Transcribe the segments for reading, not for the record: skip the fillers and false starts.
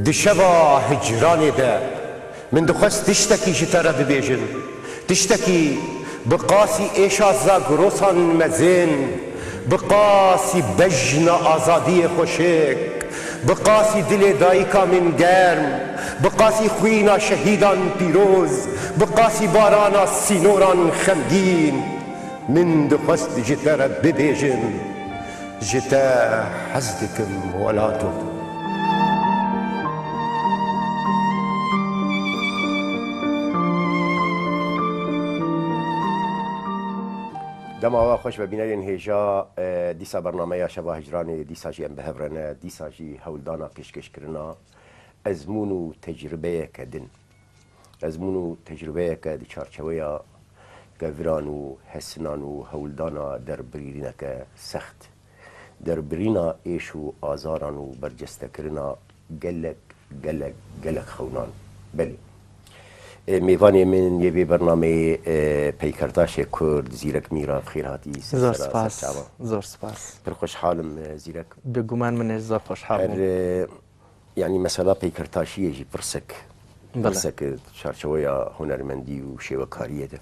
Di şeva hicranê de min dixwest tiştekî ji te re bibêjim. Tiştekî bi qasî êşa Zagrosan mezin, bi qasî bejna azadiyê xweşik, bi qasî dilê dayika min germ, bi qasî xwîna şehîdan pîroz, bi qasî barana sînoran xemgîn. Min dixwest ji te re bibêjim, ji te hez dikim welato. Dema we xweş be bînerên hêja, dîsa bernameya Şeva Hicranê dîsa jî em bi hev re ne, dîsa jî hewldana pêşkêşkirina ezmûn û tecrubeyeke din. Ezmûn û tecrubeyeke di çarçeweya keviran û hesinan û hewldana derbirîneke sext, derbirîna êş û azaran û bercestekirina gelek gelek gelek xewnan. Belê. Mêvanê min yê vê bernameyê peykertaşê Kurd Zîrek Mîra bi xêr hatî ser Zor sera spas, ser çavan. zor spas. Pir xweşhal im Zîrek. Bêguman min ê zor xweşhal Her bûm. Yanî mesela peykertaşiyê jî pirsek pirsek çarçeweya hunermendî û şêwekariyê de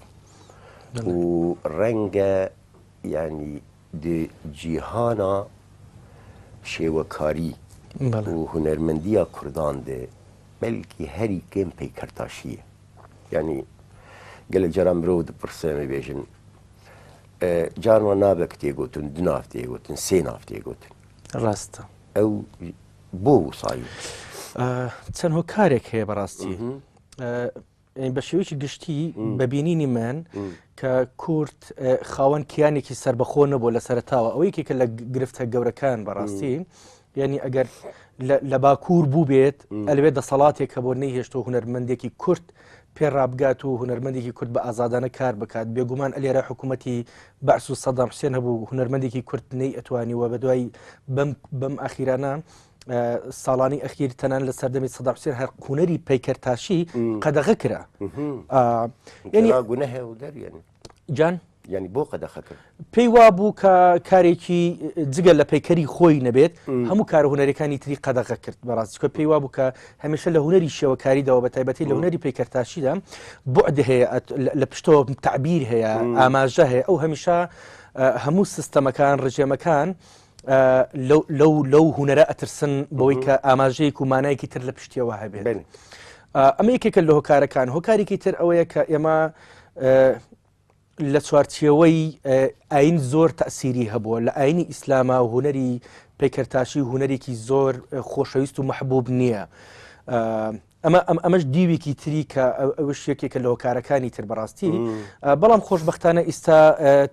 û renge yanî di cîhana şêwekarî û hunermendiya kurdan de belkî herî kêm peykertaşî ye. Yanî gelek caran mirov dipirse em ê bêjin carna navek tê gotin, du nav tê gotin, sê nav tê gotin. Rast e. Ew بۆ وسایی؟ چەند هۆکارێک هەیە بەڕاستی بە شێوەیەکی گشتی بە بینینی من کە کورد خاوەن کیانێکی سربەخۆ نەبوو لە سەرتاوە ئەوەی کە لە گرفتە گەورەکان بەڕاستی یعنی ئەگەر لە باکوور بوو بێت ئەلوێ دەسەڵاتێک کە بۆ نەیهێشتۆ هونەرمەندێکی کورد پێ ڕابگات و هونەرمەندێکی کورد بە ئازادانە کار بکات بێگومان ئەلێرە حکوومەتی بەعس و سەدام حوسێن هەبوو هونەرمەندێکی کورد نەی ئەتوانی و بەدوای بەم بەم ئەخیرانە ساڵانی ئەخیر تەنان لە سەردەمی سەدام حوسێن هەر هونەری پەیکەرتاشی قەدەغە کرا یعنی گونەهە و دەریێن جان یعنی بۆ قەدەخە کرد؟ پێی وابوو کە کارێکی جگە لە پەیکەری خۆی نەبێت هەموو کارە هونەرەکانی تری قەدەغە کرد بەڕاستی کە پێی وابوو کە هەمیشە لە هونەری شێوەکاریداوە بە تایبەتی لە هونەری پەیکەرتاشیدا بعد هەیە لە پشتەوە تعبیر هەیە ئاماژە هەیە ئەو هەمیشە هەموو سیستەمەکان ڕژێمەکان لەو لەو هونەرە ئەترسن بەوەی کە ئاماژەیەک و مانایەکی تر لە پشتیەوە هەبێت ئەمە یەکێکە لە هۆکارەکان هۆکارێکی تر ئەوەیە کە ئێمە لە چوارچێوەی ئاین زۆر تەسیری هەبووە لە ئاینی ئیسلاما و هونەری پەیکەرتاشی هونەرێکی زۆر خۆشەویست و محبوب نییە. ئەمە ئەم ئەمەش دیوێکی تری کە ئەوش یەکێکە لە هۆکارەکانی تر بەڕاستی بەڵام خۆشببختانە ئیستا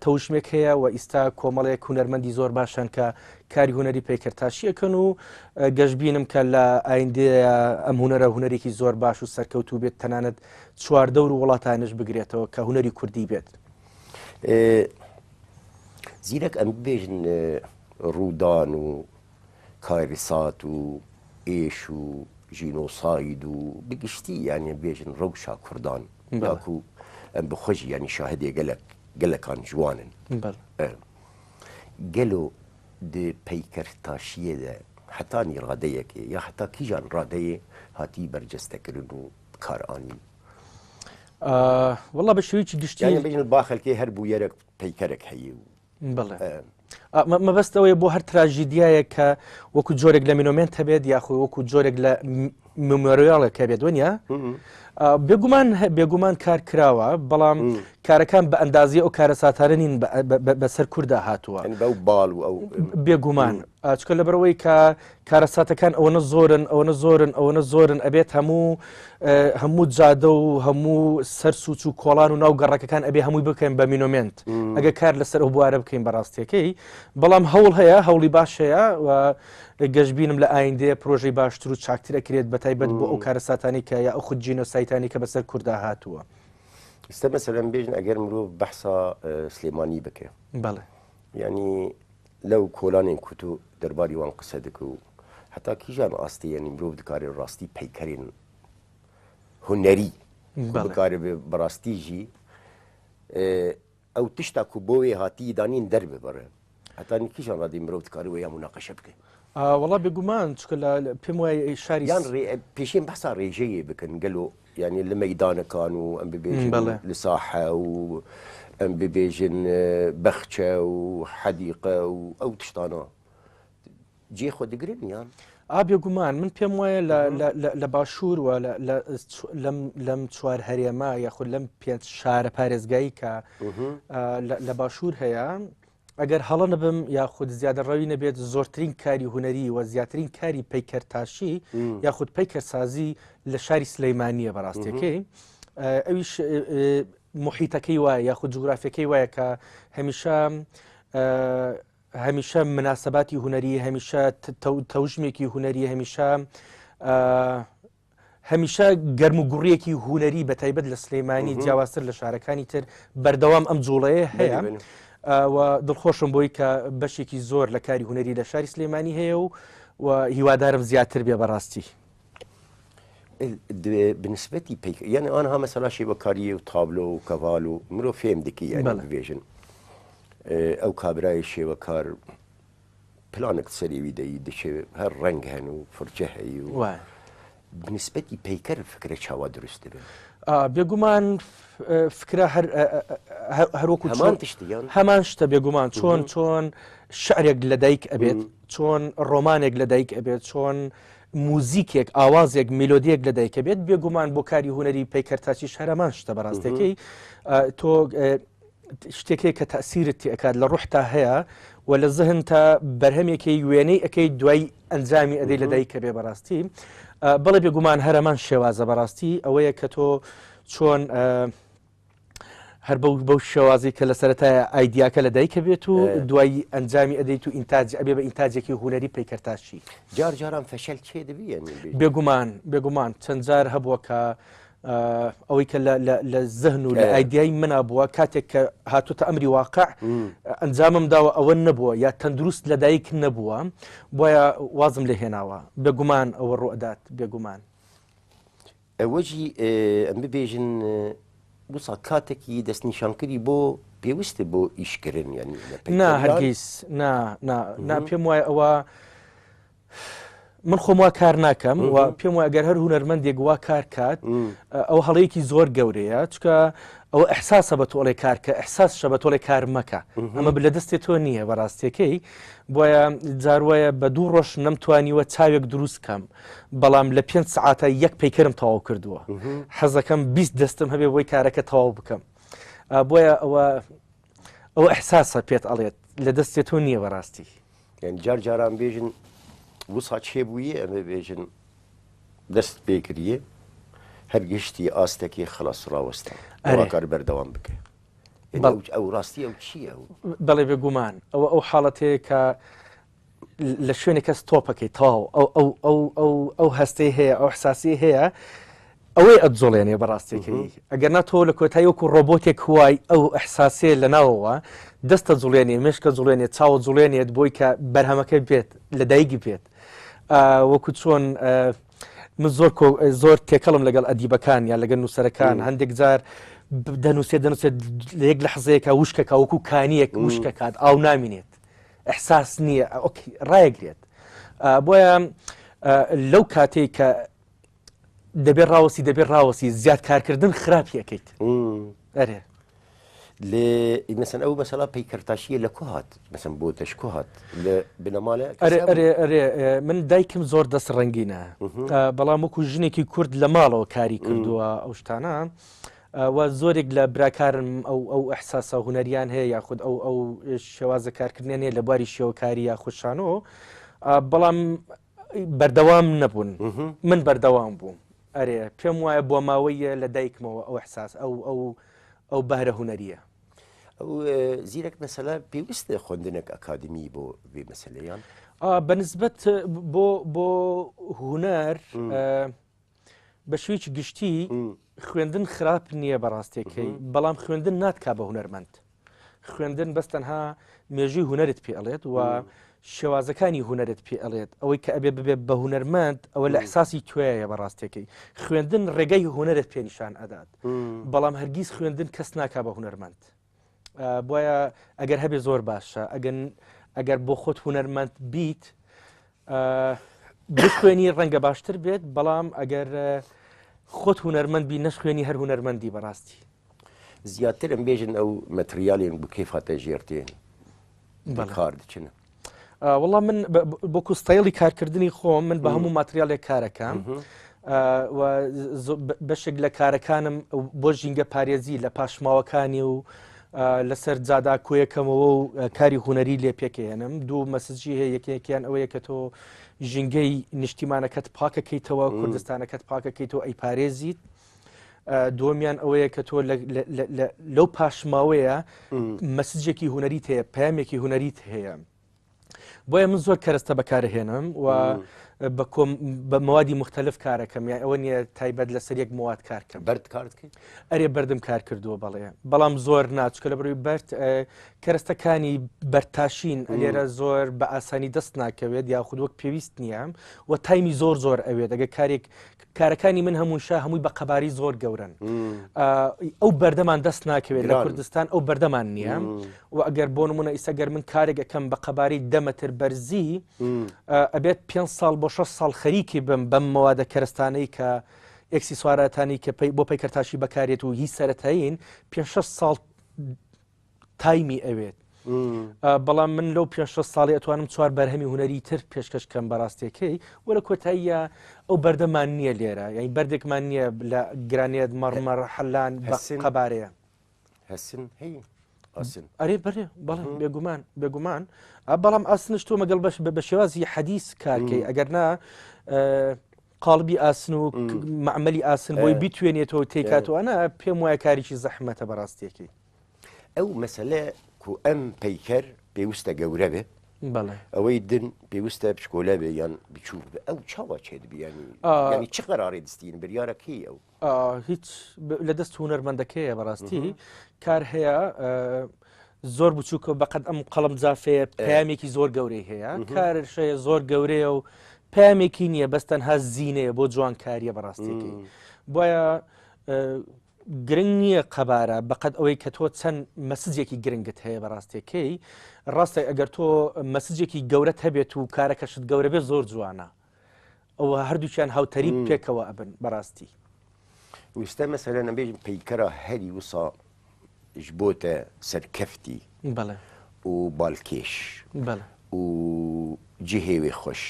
تەوژمێک هەیە و ئیستا کۆمەڵێک هونەرمەندی زۆر باشن کە کاری هونەری پەیکەرتاشیەکەن و گەشببینم کە لە ئایندەیە ئەم هونەرە هونەرێکی زۆر باش و سەرکەوتوو بێت تەنانەت چواردەور و وڵاتانش بگرێتەوە کە هونەری کوردی بێت. زیرەک ئەم بێژن ڕوودان و کارەسات و ئێش و ژینۆساید و بگشتی یانە بێژن ڕەوشا کوردان یاکو ئەم بخۆژی ینی شاهدێ گەلک گەلەکان جوانن گەلۆ di peykertaşiyê de hetanî radeyekê ya heta kîjan radeyê hatî bercestekirin û bikaranîn. وەڵا بە شێوەیەکی گشتی یانی بێژن با خەلکێ هەر بوویەرەک پەیکەرێک هەیە و بڵێ مەبەست ئەوەیە بۆ هەر تراژیدیایە کە وەکو جۆرێک لە monument هەبێت یاخۆ وەکو جۆرێک لە memorial ێک هەبێت وەنیە بێگومان بێگومان کار کراوە بەڵام کارەکان بە ئەندازی ئەو کارەساتانە نین بەسەر کووردا هاتووە بەو باڵ و ئەو بێگومان چکە لەبەرەوەی کە کارەساتەکان ئەوەنە زۆرن ئەوەنە زۆرن ئەوەنە زۆرن ئەبێت هەموو هەموو جادە و هەموو سەر سوچ و کۆڵان و ناو گەڕەکەکان ئەبێ هەمووی بکەین بە monument ئەگە کار لەسەر ئەو بوارە بکەین بەڕاستیەکەی بەڵام هەوڵ هەیە هەوڵی باش هەیە و گەشببینم لە ئایندەیە پرۆژەی باشتر و چاکتر ئەکرێت بە تایبەت بۆ ئەو کارەساتانی کە یا ئەو خود جینۆسایتانی کە بەسەر کووردا هاتووە. ئێستا مەسەلەن بێژن ئەگەر مرۆڤ بەحسا سلێمانی بکە بەڵێ یعنی لەو کۆلانێن کو تو دەرباری وان قسە دک و هەتا کیژان ئاستێ یەنی مرۆڤ دکارێ ڕاستی پەیکەرێن هونەری کو بکارێ بەڕاستی ژی ئەو تشتا کو بۆ وێ هاتی دانین دەر ببڕێ هەتا کیژان ڕادی مرۆڤ دکارێ وێ یا مناقەشە بکە. وەڵا بێگومان چونکە لە پێم وایە شاری یان پێشین بەسا ڕێژەیە بکەن گەلۆ یعنی لە مەیدانەکان و ئەم ببێژن لە ساحە و ئەم ببێژن بەخچە و حەدیقە و ئەو تشتانە جێ خۆ دەگرن یان؟ ئا بێگومان من پێم وایە لە باشوور و لەم چوار هەرێمە یاخود لەم پێنج شارە پارێزگایی کە لە باشوور هەیە ئەگەر هەڵە نەبم یاخود زیادە ڕەوی نەبێت زۆرترین کاری هونەری و زیاترین کاری پەیکەرتاشی یاخود پەیکەرسازی لە شاری سلەیمانیە بەڕاستەکەی ئەویش محیتەکەی وایە یاخود جوگرافیەکەی وایە کە هەمیشە هەمیشە مناسباتی هونەری هەمیشە تەوژمێکی هونەری هەمیشە هەمیشە گەرم و گوڕیەکی هونەری بە تایبەت لە سلەیمانی جیاوازتر لە شارەکانی تر بەردەوام ئەم جوڵەیە هەیە و دڵخۆشم بۆی کە بەشێکی زۆر لە کاری هونەری لە شاری سلێمانی هەیە و و هیوادارم زیاتر بێ بەڕاستی. بنسبەتی پێک یعنی ئەوان ها مەسەلا شێوەکاریە و تابلۆ و کەڤال و مرۆ فێم دکی یعنی ببێژن ئەو کابرای شێوەکار پلانێک سەری وی دەی دەچێ هەر ڕەنگ هەن و فرچە هەیە و بنسبەتی پەیکەر فکرە چاوا دروست دەبێت؟ بێگومان فکرە هەر هەروەکو هەمان تشتیان هەمان شتە بێگومان چۆن چۆن شعرێک لەدایک ئەبێت چۆن ڕۆمانێک لەدایک ئەبێت چۆن موزیکێک ئاوازێک میلۆدیەک لەدایکە بێت بێگومان بۆ کاری هونەری پەیکەرتاشیش هەرەمان شتە بەڕاستەکەی تۆ شتێک هەیە کە تەئسیرت تێ ئەکات لە ڕوحتا هەیە و لە زهنتا بەرهەمێکی وێنەی ئەەکەی دوای ئەنجامی ئەدەی لە دایکە بێ بەڕاستی بەڵێ بێگومان هەرەمان شێوازە بەڕاستی ئەوەیە کە تۆ چۆن هەر بەو بەو شێوازی کە لە سەرەتای ئایدیاکە لە دایکە بێت و دوای ئەنجامی ئەدەیت و ئینتاج ئەبێ بە ئینتاجێکی هوەری پەیکەرتاشی جار جاران فەشەل چێ دەبی بێگومان بێگومان چەند جار هەبووە کە ئەوەی کە لە زهن و لە ئایدیای منا بووە کاتێک کە هاتوتە ئەمری واقع ئەنجامم داوە ئەوە نەبووە یا تەندروست لەدایک نەبووە بۆیە وازم لێ هێناوە بێگومان ئەوە ڕوئدات بێگومان. ئەوەجی ئەم ببێژن وسا کاتێکی دەستنیشانکردی بۆ پێویستە بۆ ئیشکردن یعنی نا هەرگیز نا نا نا پێم وایە ئەوە من خۆم وا کار ناکەم و پێم وایە گەر هەر هونەرمەندێک وا کار کات ئەو هەڵەیەکی زۆر گەورەیە چکە ئەوە ئەحساسە بە تۆڵێ کار کە ئەحساس شە بە تۆڵێ کار مەکە ئەمە لە دەستێ تۆ نییە بەڕاستیەکەی بۆیە جاروایە بە دوو ڕۆژ نەمتوانیوە چاوێک دروست کەم بەڵام لە پێنج سعاتە یەک پەیکەرم تەواو کردووە حەزەکەم 20 دەستم هەبێ بۆی کارەکە تەواو بکەم بۆیە ئەوە ئەوە ئەحساسە پێت ئەڵێت لە دەستێ تۆ نییە بەڕاستی. یانی جار جاران بێژن وسا چێ بوویە ئەمە بێژن دەست پێ کریە هەر گشتی ئاستێکی خلاص ڕاوەستا ئەرێ کار بەردەوام بکە ئەو ڕاستی ئەو چییە ئەو بەڵێ بێگومان ئەوە ئەو حاڵەتەیە کە لە شوێنێک کەس تۆپەکەی تەواو ئەو ئەو ئەو ئەو ئەو هەستەی هەیە ئەو حساسی هەیە ئەوەی ئەتجوڵێنێ بەڕاستیەکەی ئەگەر نا تۆ لە کۆتایی وەکو ڕۆبۆتێک وای ئەو ئەحساسەیە لە ناوەوە دەستە جوڵێنێ مێشکە جوڵێنێ چاوە جوڵێنێت بۆی کە بەرهەمەکە بێت لە دایکی بێت وەکو چۆن من زۆر زۆر تێکەڵم لەگەڵ ئەدیبەکان یا لەگەڵ نووسەرەکان هەندێک جار دەنووسێت دەنووسێت لە یەک لە حەزەیەکە وشکەکە وەکو کانیەک وشکەکات ئاو نامینێت ئەحساس نییە ڕایگرێت بۆیە لەو کاتێک کە دەبێ ڕاوەستی دەبێ ڕاوەستی زیاد کارکردن خراپی ئەەکەیت ئەرێ لێ مەسەن ئەو مەسەلا پەیکەرتاشیە لە کو هات مەسەن بۆ تەش کو هات لە بنەماڵە ئەرێ ئەرێ ئەرێ من دایکم زۆر دەست ڕەنگینە بەڵام وەکو ژنێکی کورد لە ماڵەوە کاری کردووە ئەو شتانە و زۆرێک لە براکارم ئەو ئەو ئەحساسە هونەریان هەیە یاخود ئەو ئەو شێوازە کارکردنیان هەیە لە بواری شێوەکاری یاخود شانۆ بەڵام بەردەوام نەبوون من بەردەوام بووم ئەرێ پێم وایە بۆ ماوەیە لە دایکمەوە ئەو احساس ئەو ئەو ئەو بەهرە هونەریە ئەو زیرەک مەسەلە پێویستە خوێندنێک ئەکادمی بۆ بێ مەسلەیان بەنسبەت بۆ بۆ هونەر بە شوێکی گشتی خوێندن خراپ نییە بەڕاستێکەی بەڵام خوێندن ناتکا بە هونەرمەند خوێندن بەس تەنها مێژووی هونەرت پێ ئەڵێت و شێوازەکانی هونەرت پێ ئەڵێت ئەوەی کە ئەبێ ببێ بە هونەرمەند ئەوە لە احساسی توێیە بەڕاستەکەی خوێندن ڕێگەی هونەرت پێنیشان ئەدات بەڵام هەرگیز خوێندن کەس ناکا بە هونەرمەند بۆیە ئەگەر هەبێ زۆر باشە ئەگەن ئەگەر بۆ خۆت هونەرمەند بیت. بخوێنی ڕەنگە باشتر بێت بەڵام ئەگەر خۆت هونەرمەند بی نەشخوێنی هەر هونەرمەندی بەڕاستی. زیاتر ئەم بێژن ئەو مەتریالێن بو کەیف هاتە ژێر تێن بەکار دچن. وەڵا من بۆکو ستایلی کارکردنی خۆم من بە هەموو ماتریالێک کارەکەم بەشێک لە کارەکانم بۆ ژینگە پارێزی لە پاشماوەکانی و لەسەر جادا کۆیەکەمەوە و کاری هوەری لێ پێکێنم دوو مەسجی هەیە یەکێکیان ئەوەیە کە تۆ ژینگەی نیشتیمانەکەت پاکەکەیتەوە کوردستانەکەت پاکەکەیتەوە ئەی پارێزیت دووەمیان ئەوەیە کە تۆ لەو پاشماوەیە مەسجێکی هوەریت هەیە پامێکی هوەریت هەیە بۆیە من زۆر کەرەستە بەکارهێنم و بە مەوادی مختلف کارەکەم یان ئەوە نییە تایبەت لەسەر یەک مواد کارکەم. بەرد کارت کرد؟ ئەرێ بەردم کار کردووە بەڵێ بەڵام زۆر ناچکە لە بڕی بەرد کەرەستەکانی بەرتاشین لێرە زۆر بە ئاسانی دەست ناکەوێت یاخود وەک پێویست نییە و time ی زۆر زۆر ئەوێت ئەگە کارێک کارەکانی من هەمووشە هەمووی بە قەباری زۆر گەورن ئەو بەردەمان دەست ناکەوێت لە کوردستان ئەو بەردەمان نییە و ئەگەر بۆ نمونە ئیستا گەر من کارێک ئەەکەم بە قەباری دەمەتر بەرزی ئەبێت پێ ساڵ بۆ 6 ساڵ خەریکی بم بەم مەوادە کەرستانەی کە ئێکسیسواراتانی کە بۆ پەیکەرتاشی بەکارێت و هی سەتایین پێ 6 ساڵ time ی ئەوێت بەڵام من لەو پێ شە ساڵی ئەتوانم چوار بەرهەمی هوەری تر پێشکەش کەم بەڕاستەکەی و لە کۆتاییە ئەو بەردەمان نییە لێرە یعنی بەردێکمان نییە لە گرانێت مەڕمەڕ حەلان قەبارەیە. هەسن هەی ئاسن. ئەرێ بەرێ بەڵێ بێگومان بێگومان بەڵام ئاسنش تۆ مەگەڵ بەش بە شێوازی حەدیث کارکەی ئەگەر نا قاڵبی ئاسن و معمەلی ئاسن بۆی بیتوێنێتەوە تێکاتوانە پێم وایە کارێکی زەحمەتە بەڕاستیەکەی. ئەو مەسەلە کو ئەم پەیکەر پێوستە گەورە بێ بەڵێ ئەوەی دن پێوستە بچکۆلە بێ یان بچووک بێ ئەو چاوە چێ دبی ینی ینی چ قەرارێ دستین بریارە کێی ئەو؟ هیچ لە دەست هونەرمەندەکەیە بەڕاستی کار هەیە زۆر بچووکە بەقەد ئەم قەڵم جافەیە پەیامێکی زۆر گەورەی هەیە کارشەیە زۆر گەورەیە و پامێکی نییە بەس تەنها زیینەیە بۆ جوانکاریە بەڕاستیەکەی بۆیە گرنگ نییە قەبارە بەقەد ئەوەی کە تۆ چەند مەسجێکی گرنگت هەیە بەڕاستیەکەی ڕاستە ئەگەر تۆ مەسجێکی گەورەت هەبێت و کارەکەشت گەورە بێت زۆر جوانە ئەوە هەردووکیان هاوتەریب پێکەوە ئەبن بەڕاستی. ویستە مەسەلەن ئەم بێژم پەیکەرە هەری وسا ژ بۆتە سەرکەفتی بەڵێ و بالکێش بەڵێ و جهێ وێ خوش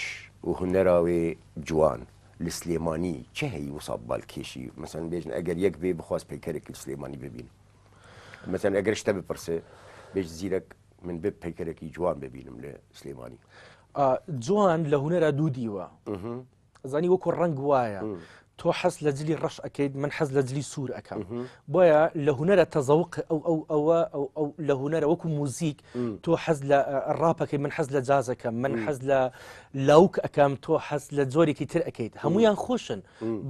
و هونەرا وێ جوان لە سلێمانی چ هەی وسا بالکێشی مەسەلەن بێژن ئەگەر یەک بێ بخواز پەیکەرێک لە سلێمانی ببین مەسەلەن ئەگەر شتە بپرسێ بێژ زیرەک من بێ پەیکەرێکی جوان ببینم لە سلێمانی. جوان لە هونەرا دوو دیوە زانی وەکو ڕەنگ وایە تۆ حەز لە جلی ڕەش ئەەکەیت من حەز لە جلی سوور ئەەکەم بۆیە لە هونەرە تەزەوق ئەو ئەو ئەوە ئەو ئەو لە هونەرە وەکو موزیک تۆ حەز لە ڕاپەکەی من حەز لە جازەکەم من حەز لە لاوک ئەەکەم تۆ حەز لە جۆرێکی تر ئەەکەیت هەمویان خۆشن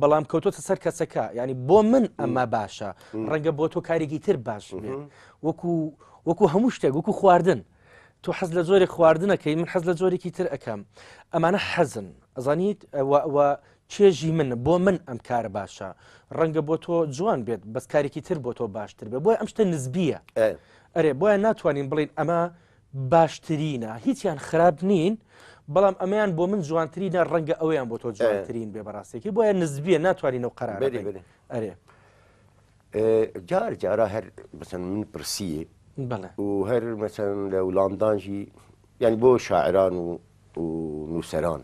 بەڵام کەوتۆتە سەر کەسەکە ینی بۆ من ئەمە باشە ڕەنگە بۆ تۆ کارێکی تر باش بێت وەکو وەکو هەموو شتێک وەکو خواردن تۆ حەز لە جۆرێک خواردنەکەی من حەز لە جۆرێکی تر ئەەکەم ئەمانە حەزن ئەزانیت چێژی من بۆ من ئەم کارە باشە ڕەنگە بۆ تۆ جوان بێت بەس کارێکی تر بۆ تۆ باشتر بێ بۆیە ئەم شتە نزبیە ئەرێ بۆیە ناتوانین بڵین ئەمە باشترینە هیچیان خراپ نین بەڵام ئەمەیان بۆ من جوانترینە ڕەنگە ئەویان بۆ تۆ جوانترین بێ بەڕاستێکی بۆیە نزبیە ناتوانین ئەو قەرار ئەرێ جار جارا هەر مەسەن من پرسیە و هەر مەسەن لە وڵامدان ژی یعنی بۆ شاعران و و نووسەران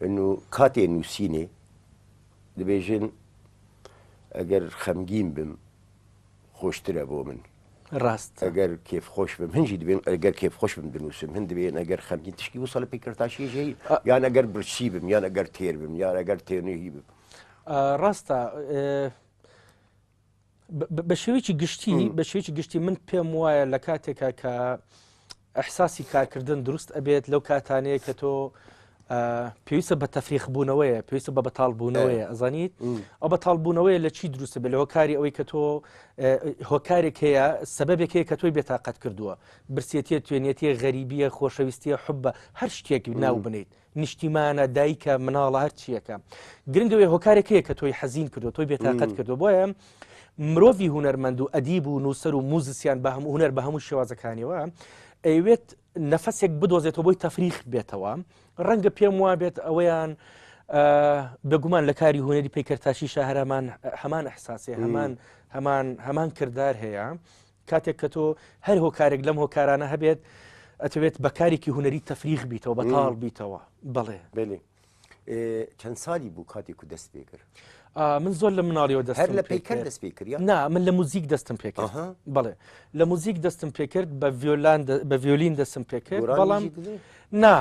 انه کاتێ نووسینێ دەبێژن ئەگەر خەمگین بم خۆشترە بۆ من ڕاست ئەگەر کێف خۆش بم هەنجی دەبێن ئەگەر کێف خۆش بم دنووسم هەند دەبێن ئەگەر خەمگین تشکی وسە لە پێکرتاشی ژەی یان ئەگەر برسی بم یان ئەگەر تێر بم یان ئەگەر تێنوهی بم ڕاستە بە شێوەیەکی گشتی بە شێوەیەکی گشتی من پێم وایە لە کاتێکا کە ئەحساسی کارکردن دروست ئەبێت لەو کاتانەیە کە تۆ پێویستە بە تەفریخ بوونەوەیە پێویستە بە بەتاڵ بوونەوەیە ئەزانیت ئەو بەتاڵ بوونەوەیە لە چی دروستە بێت لە هۆکاری ئەوەی کە تۆ هۆکارێک هەیە سەبەبێک هەیە کە تۆی بێتاقەت کردووە برسێتیە توێنێتیە غەریبیە خۆشەویستیە حبە هەر شتێک ناو بنیت نیشتیمانە، دایکە، مناڵە، هەر چییەکە. گرنگ ئەوەیە هۆکارێک هەیە کە تۆی حەزین کردووە، تۆی بێتاقەت کردووە. بۆیە مرۆڤی هونەرمەند و ئەدیب و نووسەر و موزیسیان بە هەموو هونەر بە هەموو شێوازەکانیەوە ئەیوێت نەفەسێک بدۆزێتەوە بۆی تەفریخ بێتەوە ڕەنگە پێم وابێت ئەوەیان بێگومان لە کاری هونەری پەیکەرتاشی شەهرەمان هەمان ئەحساسێ هەمان هەمان هەمان کردار هەیە کاتێک کە تۆ هەر هۆکارێک لەم هۆکارانە هەبێت ئەتەوێت بە کارێکی هونەری تەفریغ بیتەوە بەتاڵ بیتەوە بەڵێ بەێ چەند سالی بوو کاتێک و دەست پێ کرد من زۆر لە مناڵیەوە دەست هەر لە پەیکەر دەست پێ کرد نا من لە موزیک دەستم پێ کرد بەڵێ لە موزیک دەستم پێ کرد بە ڤیۆلان بە ڤیۆلین دەستم پێ کرد بەڵام نا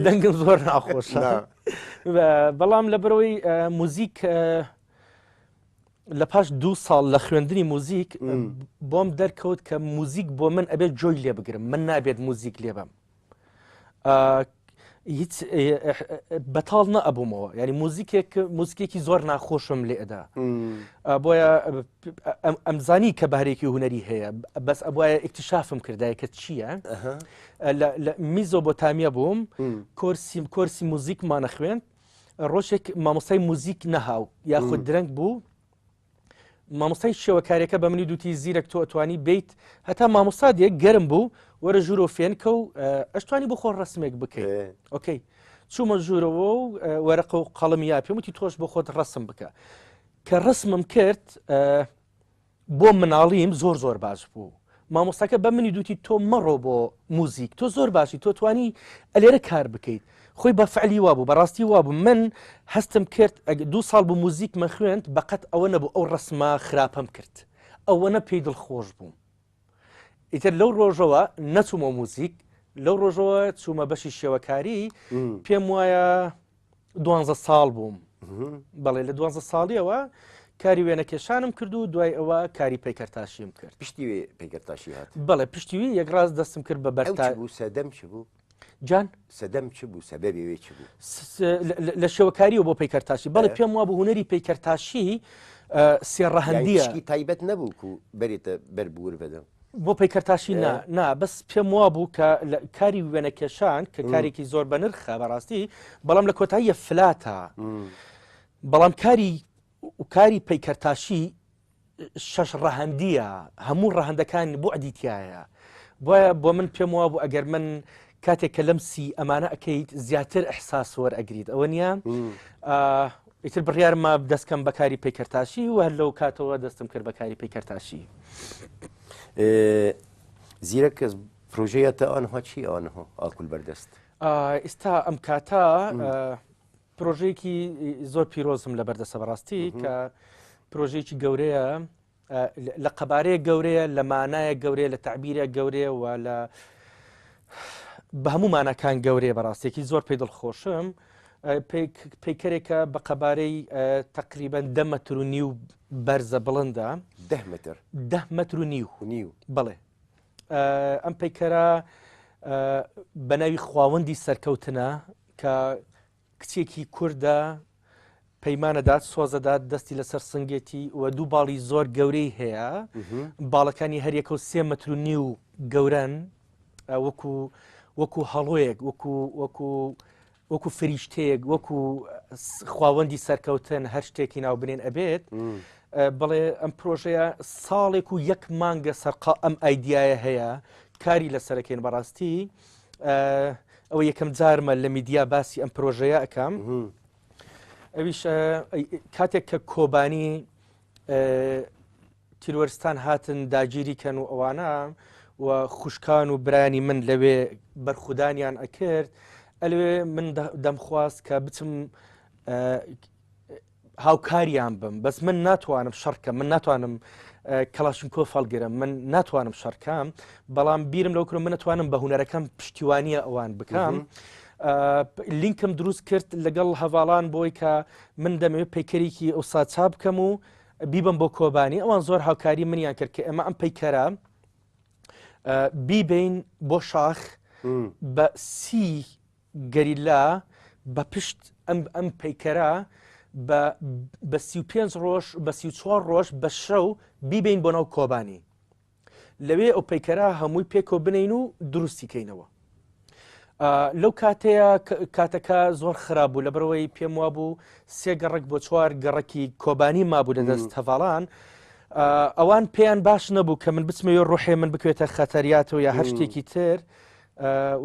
دەنگم زۆر ناخۆشە بەڵام لە بەرەوەی موزیک لە پاش دوو ساڵ لە خوێندنی موزیک بۆم دەرکەوت کە موزیک بۆ من ئەبێت جۆی لێ بگرم من نابێت موزیک لێ بم هیچ بەتاڵ نەئەبوومەوە ینی موزیکێک موزیکێکی زۆر ناخۆشم لێدا بۆیە ئەمزانی کە بەهرێکی هوەری هەیە بەس ئەبواە اکتشافم کردای کە چییە لە میزۆبۆتامیە بووم کۆرسی کۆرسی موزیکمانە خوێند ڕۆژێک مامۆستای موزیک نەهاو یاخود درەنگ بوو مامۆستای شێوەکاریەکە بە منی دوتی زیرەک تۆ ئەتوانی بیت هەتا مامۆستا دێ گەرم بوو وەرە ژوورۆ فێنکە و ئەشتوانی بۆ خۆ ڕسمێک بکەیت okay چوومە ژوورەوە و وەرەقە و قەڵم یا پێم وتی تۆش بۆ خۆت ڕسم بکە کە ڕسمم کرد بۆ مناڵیم زۆر زۆر باش بوو مامۆستاکە بە منی دوتی تۆ مەڕۆ بۆ موزیک تۆ زۆر باشی تۆ توانی ئەلێرە کار بکەیت خۆی بە فعلی وابوو بەڕاستی وابوو من هەستم کرد دوو ساڵ بوو موزیکمە خوێند بەقەت ئەوە نەبوو ئەو ڕسمە خراپەم کرد ئەوەنە پێی دڵخۆش بووم ئیتر لەو ڕۆژەوە نەچوومە موزیک لەو ڕۆژەوە چوومە بەشی شێوەکاری پێم وایە دوانزە ساڵ بووم بەڵێ لە دوانزە ساڵیەوە کاری وێنەکێشانم کرد و دوای ئەوە کاری پەیکەرتاشیم کرد پشتی پەیکەرتاشی هات بەڵێ پشتیوی یەکڕاست دەستم کرد بە بەرتا بوو سەدەم چ بوو جان سەدەم چ بوو سەبەبی وێ چ بوو لە شێوەکاریەوە بۆ پەیکەرتاشی بەڵێ پێم وابوو هونەری پەیکەرتاشی سێ ڕەهەندیە تایبەت نەبوو و بەرێتە بەر بور بەدەم بۆ پەیکەرتاشی نا نا بەس پێم وابوو کە کاری وێنەکێشان کە کارێکی زۆر بەنرخە بەڕاستی بەڵام لە کۆتاییە flat ە بەڵام کاری کاری پەیکەرتاشی شەش ڕەهەندیە هەموو ڕەهەندەکانی بوعدی تایە بۆیە بۆ من پێم وابوو ئەگەر من کاتێک کە لەمسی ئەمانە ئەەکەیت زیاتر ئەحساس وەرئەگریت ئەوە نییە ئیتر بڕیارما دەستکەم بەکاری پەیکەرتاشی و هەر لەو کاتەوە دەستم کرد بەکاری پەیکەرتاشی. زیرەک کەس پرۆژەیە تە ئەنها چی ئەنها ئاکول بەردەست؟ ئیستا ئەم کاتە پرۆژەیەکی زۆر پیرۆزم لە بەردەسە بەڕاستی کە پرۆژەیەکی گەورەیە لە قەبارەیە گەورەیە لە مانایە گەورەیە لە تعبیرە گەورەیە و لە بە هەموو ماناکان گەورەیە بەڕاستێکی زۆر پێی دڵخۆشم پەیکەرێکە بە قەبارەی تقریبان دە مەتر و نیو بەرزە بڵندە ده متر ده مەتر و نیو نیو بڵێ ئەم پەیکەرە بە ناوی خواوەندی سەرکەوتنە کە کچێکی کوردە پەیمانەدات سۆزەدات دەستی لەسەر سنگێتی و دوو باڵی زۆر گەورەی هەیە باڵەکانی هەریەکە و سێ مەتر و نیو گەورەن وەکو وەکو هەڵۆیەک وەکو وەکو وەکو فریشتەیەک وەکو خواوەندی سەرکەوتن هەر شتێکی ناو بنێن ئەبێت بڵێ ئەم پرۆژەیە ساڵێک و یەک مانگە سەرقا ئەم ئایدیایە هەیە کاری لەسەرەکەین بەڕاستی ئەوە یەکەم جارمە لە میدیا باسی ئەم پرۆژەیە ئەەکەم ئەویش کاتێک کە کۆبانی تیرۆرستان هاتن داگیری کەن و ئەوانە و خوشکان و برایانی من لەوێ بەرخودانیان ئەکرد ئەلوێ من دەمخواست کە بچم هاوکاریان بم بەس من ناتوانم شەڕکەم من ناتوانم کەڵاشنکۆف هەڵگرم من ناتوانم شەڕکەم بەڵام بیرم لەو کرم من نتوانم بە هوەرەکەم پشتیوانیە ئەوان بکەم لینکم دروست کرد لەگەڵ هەواڵان بۆی کە من دەمەوێت پەیکەرێکی ئەوسا چاپ بکەم و بیبم بۆ کۆبانی ئەوان زۆر هاوکاری منیان کرد کە ئێمە ئەم پەیکەرە بیبین بۆ شاخ بە سی گەریلا بە پشت ئەم ئەم پەیکەرە بە بە 35 ڕۆژ بە 34 ڕۆژ بە شەو بیبین بۆ ناو کۆبانی لەوێ ئەو پەیکەرە هەمووی پێکەوە بنین و دروستی کەینەوە. لەو کاتەیە کاتەکە زۆر خراپ بوو لەبەرەوەی پێم وابوو سێ گەڕک بۆ چوار گەڕکی کۆبانی مابوو لە دەست هەڤاڵان. ئەوان پێیان باش نەبوو کە من بچمەوە ڕوحێ من بکوێتە خەتەریاتەوە یا هەر شتێکی تر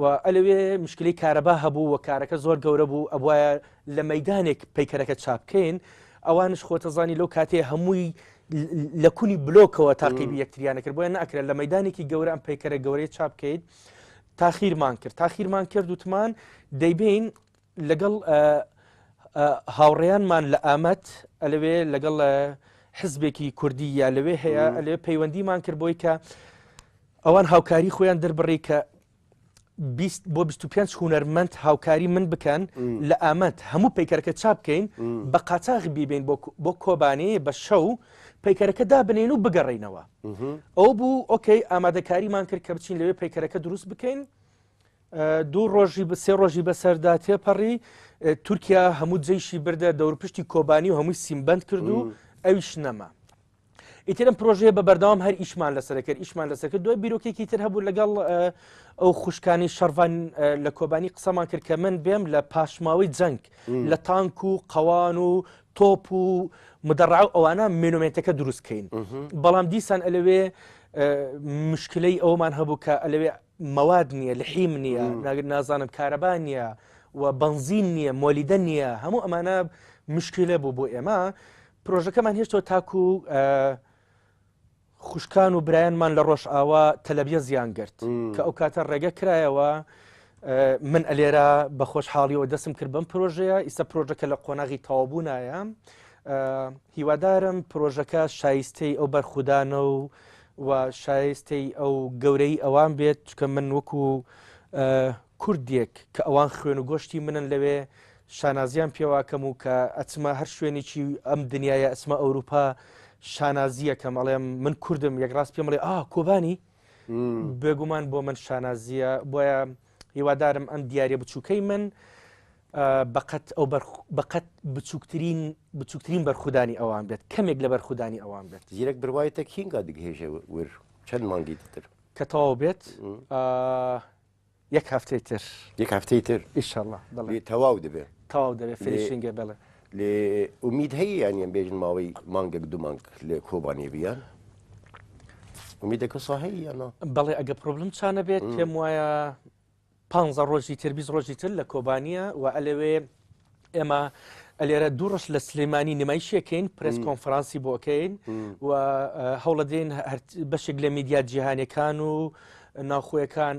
و ئەلەوێ مشکلی کارەبا هەبوو و کارەکە زۆر گەورە بوو ئەبواە لە مەدانێک پەیکەرەکە چاپکەین ئەوانش خۆتەزانی لەو کاتێ هەمووی لە کونی بلۆکەوە تاقیبی یەکتریانە کرد بۆیە ناکرێت لە مەدانێکی گەورە ئەم پەیکەرە گەورەی چاپ بکەیت تاخیرمان کرد تاخیرمان کرد وتمان دەیبین لەگەڵ هاوڕێیانمان لە ئامەد ئەلەوێ لەگەڵ حزبێکی کوردی یا لەوێ هەیە ئەلێ پەیوەندیمان کرد بۆی کە ئەوان هاوکاری خۆیان دەربڕی کە بۆ 25 هونەرمەند هاوکاری من بکەن لە ئامەد هەموو پەیکەرەکە چاپ بکەین بە قاچاغ بیبین بۆ کۆبانێ بە شەو پەیکەرەکە دابنێن و بگەڕینەوە ئەو بوو okay ئامادەکاریمان کرد کە بچین لەوێ پەیکەرەکە دروست بکەین دوو ڕۆژی سێ ڕۆژی بەسەردا تێپەڕی تورکیا هەموو جەیشی بردە دەورپشتی کۆبانی و هەمووی سیمبند کرد و ئەویش نەما. ئیتر ئەم پرۆژەیە بە بەردەوام هەر ئیشمان لەسەر کرد ئیشمان لەسەر کرد دوای بیرۆکێکی تر هەبوو لەگەڵ ئەو خوشکانی شەڕڤان لە کۆبانی قسەمان کرد کە من بێم لە پاشماوەی جەنگ لە تانک و قەوان و تۆپ و مدەڕع و ئەوانە monument ەکە دروست کەین بەڵام دیسان ئەلەوێ مشکلەی ئەومان هەبوو کە ئەلەوێ مەواد نییە لحیم نییە نازانم کارەبا نییە و بەنزین نییە مۆلیدە نییە هەموو ئەمانە مشکلە بوو بۆ ئێمە پرۆژەکەمان هێشتەوە تاکو خوشکان و برایانمان لە ڕۆژئاوا تەلەبیە زیان گرت کە ئەو کاتە ڕێگە کرایەوە من ئەلێرە بە خۆشحاڵیەوە دەسم کرد بەم پرۆژەیە ئیستا پرۆژەکە لە قۆناغی تەواوبوونایە هیوادارم پرۆژەکە شایستەی ئەو بەرخودانە و و شایستەی ئەو گەورەی ئەوان بێت چکە من وەکو کوردێک کە ئەوان خوێن و گۆشتی منن لەوێ شانازیان پێواکەم و کە ئەچمە هەر شوێنێکی ئەم دنیاە ئەچمە ئەوروپا شانازیەکەم ئەڵێم من کوردم یەک ڕاست پێم بڵێ ئا کۆبانی بێگومان بۆ من شانازیە بۆیە هیوادارم ئەم دیارە بچووکەی من بەقەت ئەو بەقەت بچووکترین بچووکترین بەرخودانی ئەوان بێت کەمێک لە بەرخودانی ئەوان بێت زیرەک بڕوایتە کینگا دگهێژێ ور چەند مانگی تر کە تەواو بێت یەک هەفتەی تر. یەک هەفتەی تر. ئیشەڵا بەڵێ. لێ تەواو دەبێ. تەواو دەبێ finishing ە بەڵێ. لێ ئومید هەیە یانی ئەم بێژن ماوەی مانگێک دوو مانگ لێ کۆبانێ بیان؟ ئومیدەکە سا هەیە یان نا؟ بەڵێ ئەگە problem چا نەبێت پێم وایە پ ڕۆژی تر 20 ڕۆژی تر لە کۆبانیە و ئەلەوێ ئێمە ئەلێرە دوو ڕۆژ لە سلێمانی نمایشیەکەین press conference ی بۆکەین و هەوڵەدەین بەشێک لە میدیا جیهانەکان و ناوخۆیەکان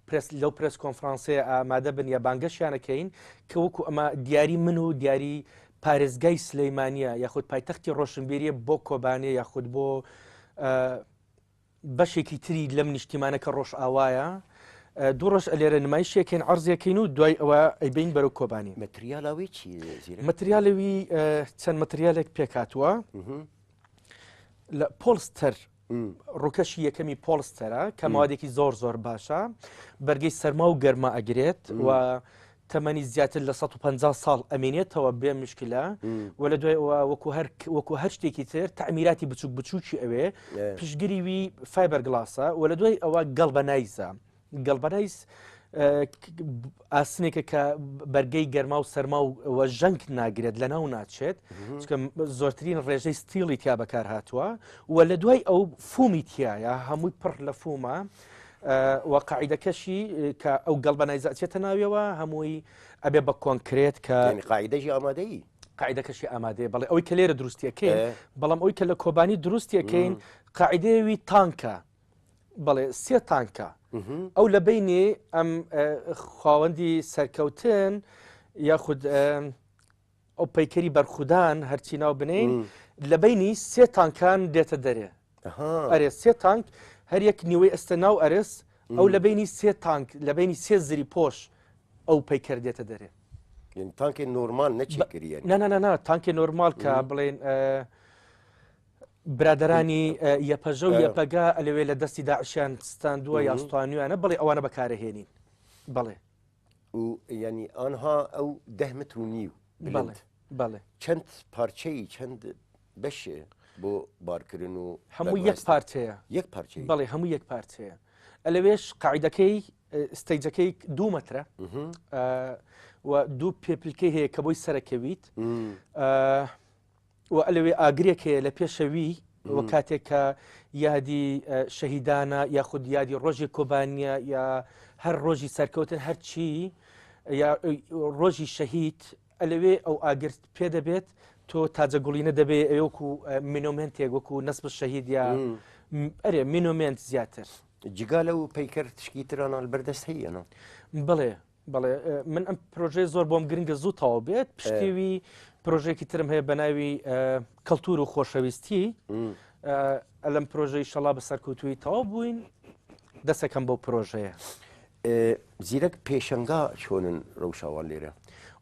پرس لەو press conference ەیە ئامادە بن یا بانگەشیانەکەین کە وەکو ئەمە دیاری من و دیاری پارێزگای سلەیمانە یاخود پایتەختی ڕۆشنبیریە بۆ کۆبانێ یاخود بۆ بەشێکی تری لەم نیشتیمانە کە ڕۆژئاوایە، دوو ڕۆژ ئەلێرە نمایشێکەین عەرزێکەین و دوای ئەوە ئەیبەین بەرەو کۆبانی. مەتریالاوی چی زیرەک؟ مەتریالەوی چەند مەتریالێک پێکهاتووە لە پۆڵستەر ڕووکەشی یەکەمی پۆڵستەرە کە مادێکی زۆر زۆر باشە بەرگەی سەرما و گەرما ئەگرێت و تەمەنی زیاتر لە 150 ساڵ ئەمێنێتەوە بێ مشکلە و لە دوای ئەوە وەکو هەر وەکو هەر شتێکی تر تەعمیراتی بچوک بچوکی ئەوێ پشتگیری وی fiberglass ە و لە دوای ئەوە galvanize ە galvanize ئاسنێکە کە بەرگەی گەرما و سەرما و ژەنگ ناگرێت لە ناو ناچێت چکە زۆرترین ڕێژەی steel ی تیا بەکار هاتووە و لە دوای ئەو foam ی تایە هەمووی پڕ لە foam ە و قاعیدەکەشی کە ئەو galvanize ە ئەچێتە ناویەوە هەمووی ئەبێ بە کۆنکرێت کە قاعیدەشی ئامادەیی قاعیدەکەشی ئامادەیە بەڵێ ئەوی کە لێرە دروستیەکەین بەڵام ئەوی کە لە کۆبانی دروستیەکەین قاعیدەوی تانکە بەڵێ سێ تانکە ئەو لە بینی ئەم خاوەندی سەرکەوتن یاخود ئەو پەیکەری بەرخودان هەرچی ناو بنین لە بینی سێ تانکان دێتە دەرێ ئەرێ سێ تانک هەر یەک نیوەی ئەستە ناو ئەرس ئەو لە بینی سێ تانک لە بینی سێ زری پۆش ئەو پەیکەر دێتە دەرێ تانکی نۆرمال نەچکریە نەنەنا تانکی نۆرمال کە بڵێن برادرانی یەپەژە و یەپەگە ئەلەوێ لە دەستی داعشیان ستاندووە یاستوانیانە بڵێ ئەوانە بەکارەهێنین بڵێ و یانی ئانها ئەو دە متر و نیو بلند بەڵێ چەند پارچەی چەند بەشێ؟ بۆ بارکردن و هەموو یەک پارچەیە یەک پارچەیە بەڵێ هەموو یەک پارچەیە ئەلەوێش قاعدەکەی stage ەکەی دوو مەترە و دوو پێپلکەی هەیە کە بۆی سەرەکەویت و ئەلەوێ ئاگرێک هەیە لە پێشەوی و کاتێک کە یادی شەهیدانە یاخود یادی ڕۆژی کۆبانیە یا هەر ڕۆژی سەرکەوتن هەرچی یا ڕۆژی شەهید ئەلەوێ ئەو ئاگرت پێ دەبێت تۆ تاجە گوڵینە دەبێ ئەوەکو monument ێک وەکو نەسب شەهید یا ئەرێ monument زیاتر. جگا لەو پەیکەر تشکی ترانە لەبەردەست هەیە نا؟ بەڵێ بەڵێ من ئەم پرۆژەی زۆر بۆم گرنگە زوو تەواو بێت پشتێوی پرۆژێکی ترم هەیە بە ناوی کەلتور و خۆشەویستی ئەلم پرۆژەی شەڵا بە سەرکەوتووی تەواو بووین دەسەکەم بۆ پرۆژەیە. زیرەک پێشەنگا چۆنن ڕەوشاوان لێرە؟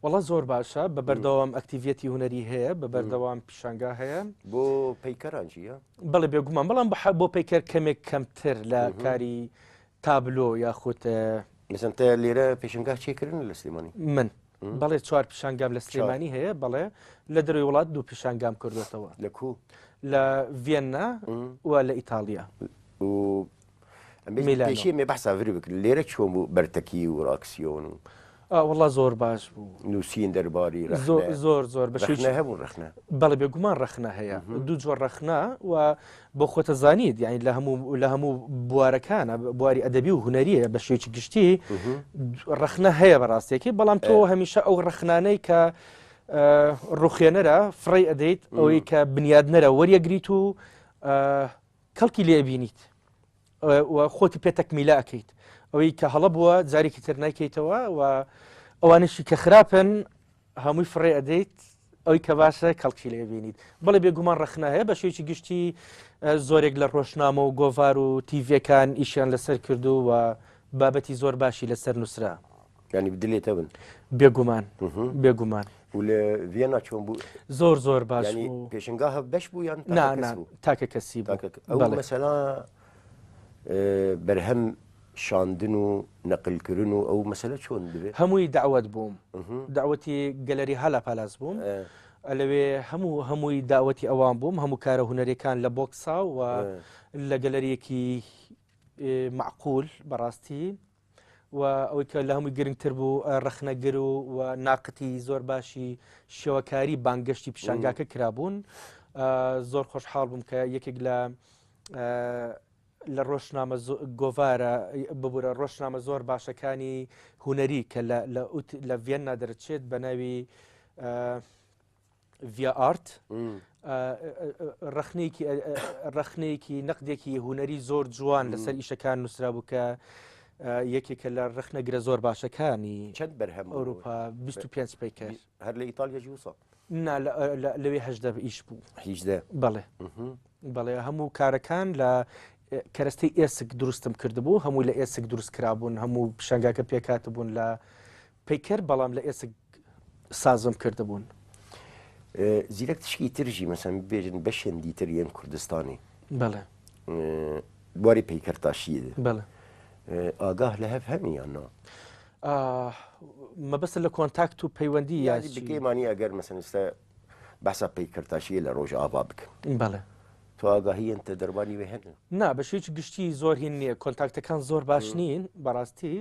وەڵا زۆر باشە بە بەردەوام ئەکتیڤەتی هونەری هەیە بە بەردەوام پیشانگا هەیە بۆ پەیکەران چیە؟ بەڵێ بێگومان بەڵام بۆ پەیکەر کەمێک کەمتر لە کاری تابلۆ یاخود مەسەن تە لێرە پێشنگا چێکردن لە سلێمانی من بەڵێ چوار پیشانگام لە سلێمانی هەیە بەڵێ لە دەروی وڵات دوو پیشانگام کردوێتەوە لە کو لە ڤێننا و لە ئیتاڵیا و پێشی مێ بەحسا ڤری بکرد لێرە چۆن بوو بەرتەکی و ڕاکسیۆن و وەڵا زۆر باش بوو نووسین دەرباری زۆر زۆر بەشێکی هەبوو ڕەخنە بەڵێ بێگومان ڕەخنە هەیە دوو جۆر ڕەخنە و بۆ خۆتە زانیت یعنی لە هەموو لە هەموو بوارەکانە بواری ئەدەبی و هونەریە بە شێوەیەکی گشتی ڕەخنە هەیە بەڕاستێکی بەڵام تۆ هەمیشە ئەو ڕەخنانەی کە ڕوخێنەرە فڕی ئەدەیت ئەوەی کە بنیادنەرە وەریەگریت و کەڵکی لێ ئەبینیت و خۆتی پێ تەکمیلە ئەکەیت ئەوەی کە هەڵە بووە جارێکی تر نایکەیتەوە و ئەوانشی کە خراپن هەمووی فڕێ ئەدەیت ئەوی کە باشە کەڵکی لێ بینیت بەڵێ بێگومان ڕەخنە هەیە بە شێوەیەکی گشتی زۆرێک لە ڕۆژنامە و گۆڤار و تیڤەکان ئیشیان لەسەر کردو و بابەتی زۆر باشی لەسەر نووسرا. یانی بدلێ تەبن؟ بێگومان بێگومان. و لە ڤیەنا چۆن بوو؟ زۆر زۆر باش بوو. پێشنگا هەف بەش بوو یان نا نا تاکە کەسی بوو. ئەو مەسەلا بەرهەم شاندن و نەقلکردن و ئەو مەسەلە چۆن دەبێت؟ هەمووی داوت بووم داوەتی گەلەری هەلا پالاس بووم لەوێ هەموو هەمووی داوەتی ئەوان بووم هەموو کارە هونەریەکان لە بۆکسا و لە گەلەریەکی معقول بەڕاستی و ئەوەی کە لە هەمووی گرنگتر بوو ڕەخنەگر و و ناقتی زۆر باشی شێوەکاری بانگەشتی پیشانگاکە کرابوون زۆر خۆشحاڵ بووم کە یەکێک لە لە ڕۆژنامە گۆڤارە ببوورە ڕۆژنامە زۆر باشەکانی هونەری کە لە ڤێننا دەرچێت بە ناوی ڤیا ئارت ڕەخنەیەکی ڕەخنەیەکی نەقدێکی هونەری زۆر جوان لەسەر ئیشەکان نووسرا بوو کە یەکێکە لە ڕەخنەگرە زۆر باشەکانی چەند بەرهەم ئەوروپا 25 پەیکەر هەر لە ئیتالیا جوسە نا لەوێ هەشدە ئیش بوو هیچدە بەڵێ بەڵێ هەموو کارەکان لە کەرەستەی ئێسک دروستم کردبوو هەموو لە ئێسک دروست کرابوون هەموو پیشانگاکە پێکات بوون لە پەیکەر بەڵام لە ئێسک سازم کردبوون. زیرەک تشکی ترژی مەسەن بێژن بەشێن دیتر یەن کوردستانی بەڵێ بواری پەیکەرتاشیە بەڵێ ئاگاه لە هەف هەمی یان نا؟ مەبەست لە کۆنتاکت و پەیوەندی یاری بکەیمانی ئەگەر مەسەن ئێستا بەسا پەیکەرتاشیە لە ڕۆژ ئاوا بکەم بەڵێ تۆ ئاگاهیەن تە دەربانی وێ هەن؟ نا بە شێوەیەکی گشتی زۆر هین نییە کۆنتاکتەکان زۆر باش نین بەڕاستی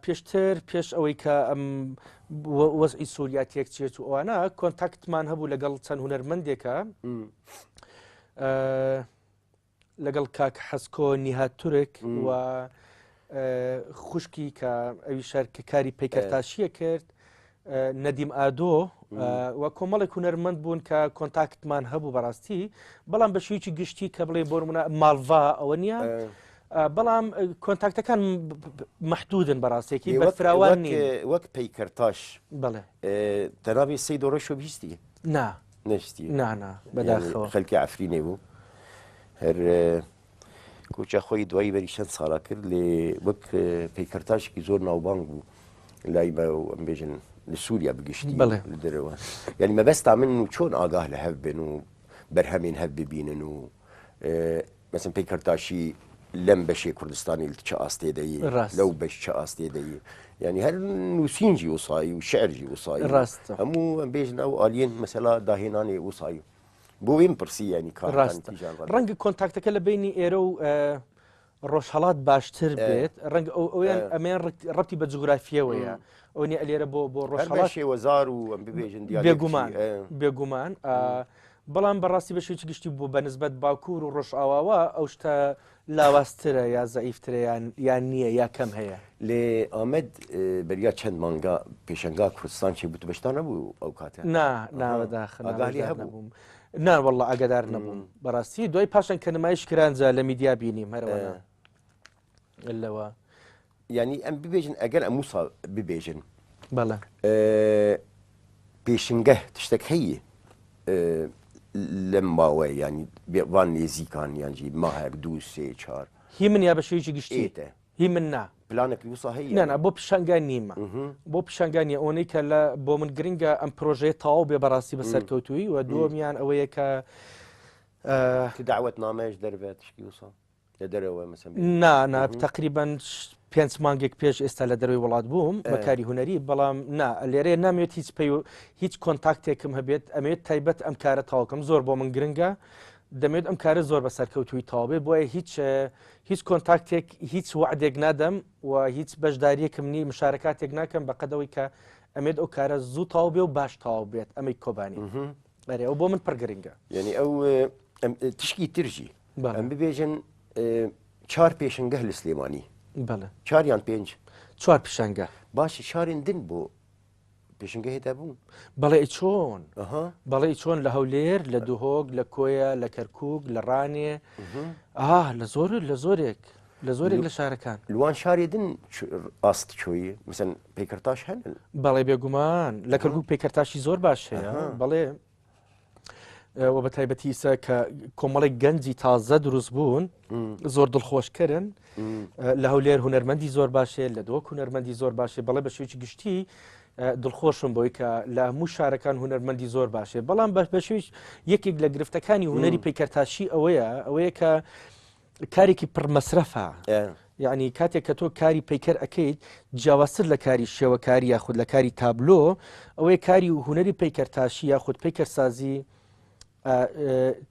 پێشتر پێش ئەوەی کە ئەم وەزعی سووریا تێکچێت و ئەوانە کۆنتاکتمان هەبوو لەگەڵ چەند هونەرمەندێکە لەگەڵ کاک حەسکۆ نیهات تورک و خوشکی کە ئەوی شەر کە کاری پەیکەرتاشیە کرد نەدیم ئادۆ و کۆمەڵێک هونەرمەند بوون کە کۆنتاکتمان هەبوو بەڕاستی بەڵام بە شێوەیەکی گشتی کە بڵێ بۆ نمونە ماڵڤا ئەوە نییە بەڵام کۆنتاکتەکان محدودن بەڕاستێکی بەفراوان نین وەک پەیکەرتاش بەڵێ تەناوی سەیدۆ ڕەشۆ بیستی نا نەشتی نانا بەداخەوە خەلکی عەفرینێ بوو هەر کۆچا خۆی دوایی بەری چەند ساڵا کرد لێ وەک پەیکەرتاشێکی زۆر ناوبانگ بوو لای بە ئەم بێژن لە سووریا بگشتی بەڵێ لە دەرەوە یعنی مەبەستا من و چۆن ئاگاه لە هەv بن و بەرهەمێن هەv ببینن و مەسن پەیکەرتاشی لەم بەشێ کوردستانی چ ئاستێ دەیی ڕاست لەو بەش چ ئاستێ دەیی یعنی هەر نووسینجی وسایی و شعرجی وسایی ڕاستە هەموو ئەم بێژن ئەو ئالیەن مەسەلا داهێنانی وسایی. بۆ ویم پرسی یانی کارتان ڕاستە کیژان ڕەنگە. ڕەنگە کۆنتاکتەکە لە بینی ئێرە و ڕۆژهەڵات باشتر بێت ڕەنگە ئەو ئەویان ئەمەیان ڕەبتی بە جوگرافیەوەیە ئەو نیە لێرە بۆ بۆ هەر بە ڕۆژهەڵات شێوەزار و ئەم ببێژن دیالێکتی، بێگومان بێگومان بەڵام بەڕاستی بە شێوەیەکی گشتی بۆ بەنسبەت باکوور و ڕۆژئاواوە ئەو شتە لاوازترە یا زەعیفترە یان یان نییە یا کەم هەیە. لێ ئامەد بەریا چەند مانگا پێشەنگا کوردستان چێ بوو تو بەشدار نەبوو ئەو کاتە؟ نا نا بەداخە نا ئاگاه لێ بەشدار هەبوو؟ نەبووم. نا واللە ئاگادار نەبووم بەڕاستی دوای پاشان کە نمایش کران جا لە میدیا بینیم هەرەوە لەوە. یانی ئەم ببێژن ئەگەر ئەم وسا ببێژن بەڵێ. پێشنگە تشتێک هەیە لەم ماوەیە یانی وان نێزیکان یانجی ماهێک دوو سێ چار هی من یا بە شێوەیەکی گشتی ئێتە هی من نا پلانێکی وسا هەیە نا نا بۆ پیشانگا نیمە بۆ پیشانگا نییە ئەوەی کە لە بۆ من گرنگە ئەم پرۆژەیە تەواو بێ بەڕاستی بە سەرکەوتووی و دووەمیان ئەوەیە کە تو داوەت نامەیش دەربێت شتی وسا لە دەرەوە مەسەن نا نا تقریبا پێنج مانگێک پێش ئێستا لە دەروی وڵات بووم بە کاری هوەری بەڵام نا لێرەیە نامێت هیچ پێی هیچ contact ێکم هەبێت ئەمێت تایبەت ئەم کارە تاوکەم زۆر بۆ من گرنگە دەمێت ئەم کارە زۆر بە سەرکەوتوی تاوبێ بۆیە هیچ هیچ contact ێک هیچ وعدێک نادەم و هیچ بەشداریەکم نی مشارکاتێک ناکەم بەقەدەوەی کە ئەمێت ئەو کارە زوو تاو بێ و باش تاو بێت ئەمەی کۆبانی ئەرێ ئەو بۆ من پڕ گرنگە. یعنی ئەو تشکی ترژی ئەم ببێژن چار پێشنگە لە سلێمانی بەڵێ چاریان پێنج چوار پیشانگە باشە شارێن دن بۆ پێشنگە هێتا بوو بەڵێ چۆن بەڵێ چۆن لە هەولێر لە دهۆک لە کۆیە لە کەرکک لە ڕانێ ئاه لە زۆر لە زۆرێک لە زۆرێک لە شارەکان لوان شارێ دن ئاست چۆی مثلەن پەیکەرتاش هەن بەڵێ بێگومان لە کەرکک پەیکەرتاشی زۆر باش هەیە بەڵێ و بە تایبەتی ئیسا کە کۆمەڵێک گەنجی تازە دروست بوون زۆر دڵخۆشکردن لە هەولێر هونەرمەندی زۆر باشێ لە دۆک هونەرمەندی زۆر باشێ بەڵێ بە شێوەیەکی گشتی دڵخۆشم بۆی کە لە هەموو شارەکان هونەرمەندی زۆر باشێ بەڵام بە بەشێویش یەکێک لە گرفتەکانی هونەری پەیکەرتاشی ئەوەیە ئەوەیە کە کارێکی پڕ مەسرەفە یعنی کاتێک کە تۆ کاری پەیکەر ئەەکەیت جیاوازتر لە کاری شێوەکاری یاخود لە کاری تابلۆ ئەوەیە کاری و هوەری پەیکەرتاشی یاخود پەیکەرسازی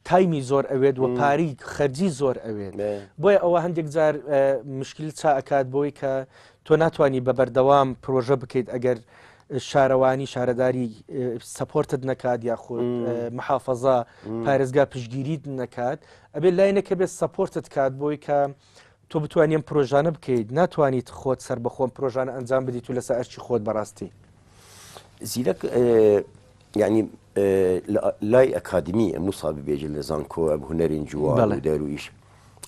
time ی زۆر ئەوێت و پاری خەرجی زۆر ئەوێت بۆیە ئەوە هەندێک جار مشکل چا ئەکات بۆی کە تۆ ناتوانانی بە بەردەوام پرۆژە بکەیت ئەگەر شارەوانی شارەداری support ت نەکات یاخود محافظە پارێزگا پشگیریت نەکات ئەبێت لایەنێک هەبێت support ت کات بۆی کە تۆ بتوانی ئەم پرۆژانە بکەیت ناتوانیت خۆت سەر بەخۆم پرۆژانە ئەنجام بدیت و لەسەر ئەرکی خۆت بەڕاستی. زیرەک یعنی لای ئەکادمی موسا ببێژن لە زانکۆ ئەم هونەرین جوان و دەرویش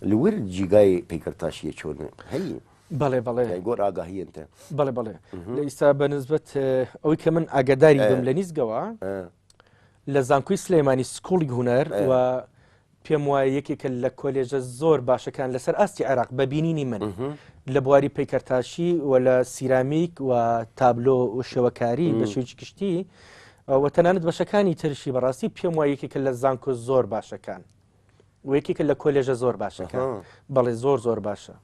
لور جیگای پەیکەرتاشیە چۆن هەیە بەڵێ بەڵێ گۆر ئاگاهیەنتە بەڵێ بەڵێ لە ئیستا بە نسبەت ئەوەی کە من ئاگاداری بم لە نیزگەوە لە زانکۆی سلێمانی school ی هونەر و پێم وایە یەکێکە لە کۆلێژە زۆر باشەکان لەسەر ئاستی عێراق بە بینینی من لە بواری پەیکەرتاشی و لە سیرامیک و تابلۆ و شێوەکاری بە شێوەیەکی گشتی و تەنانەت بەشەکانی ترشی بەڕاستی پێم وایە یەکێکە لە زانکۆ زۆر باشەکان و یەکێکە لە کۆلێژە زۆر باشەکان بەڵێ زۆر زۆر باشە.